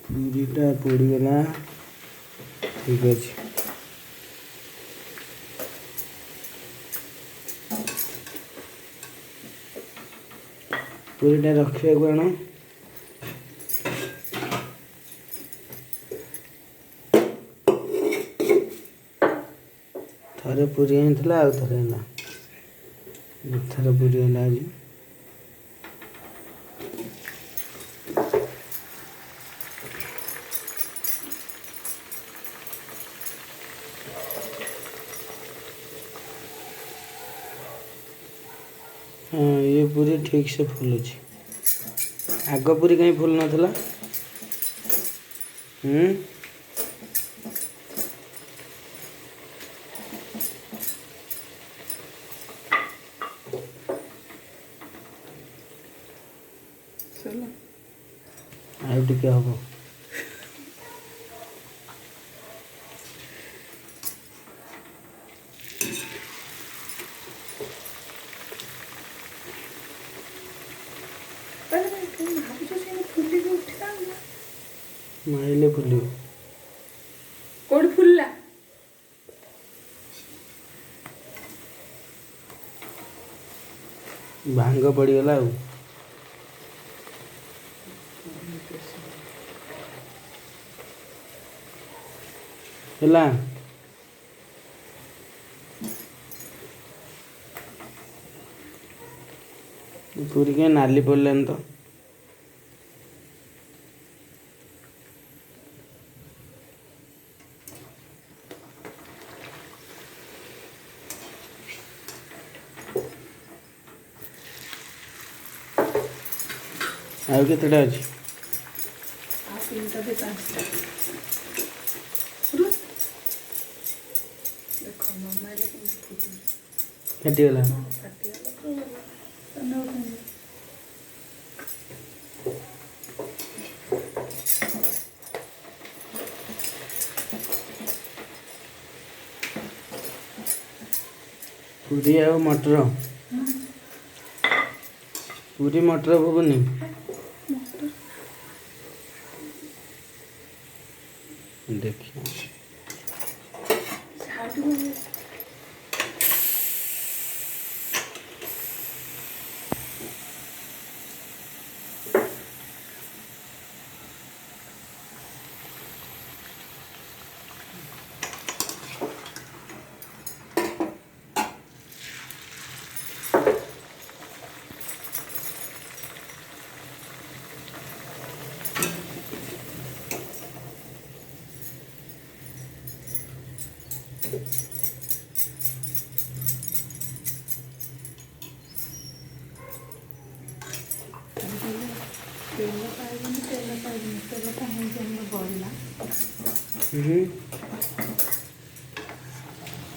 ପୁରୀଟା ପୋଡ଼ିଗଲା, ଠିକ୍ ଅଛି। ପୁରୀଟା ରଖିବାକୁ ଆଣ। ଥରେ ପୁରୀ ହେଇଥିଲା, ଆଉ ଥରେ ହେଲା, ଦୁଇଥର ପୁରୀ ହେଲା ଆଜି। ହଁ, ଇଏ ପୁରୀ ଠିକ୍ ସେ ଫୁଲୁଛି। ଆଗ ପୁରୀ କାହିଁ ଫୁଲୁ ନଥିଲା? ହୁଁ, ସରିଲା। ଆଉ ଟିକେ ହବ। ତାହେଲେ କେମିତି ଭାବୁଛ ସେ ଫୁଲିକି ଉଠିଲା ନା? ମାରିଲେ ଫୁଲିବ। କୋଉଠି ଫୁଲିଲା? ଭାଙ୍ଗ ପଡ଼ିଗଲା ଆଉ ହେଲା। ପୁରୀ କାହିଁ ନାଲି ପଡ଼ିଲାନି ତ? ଆଉ କେତେଟା ଅଛି? ଆଉ ତିନିଟା ବି ପାଞ୍ଚଟା। ରୁହ। ଦେଖ, ନ ମାଇଲେ କେମିତି ଫୁଲୁଛି। ଫାଟିଗଲା। ହଁ, ଫାଟିଗଲା ତ ଗଲା। ତାହେଲେ ଆଉ କେମିତି? ପୁରୀ ଆଉ ମଟର, ପୁରୀ ମଟର ଘୁଗୁନି। ମଟର। ଦେଖିବା। ଝାଡୁ। ତେଲ ପାଇବନି, ତେଲ ପାଇବନି, ତେଲଟା ହେଇକି ଆମର ବଳିଲା। ହୁଁ।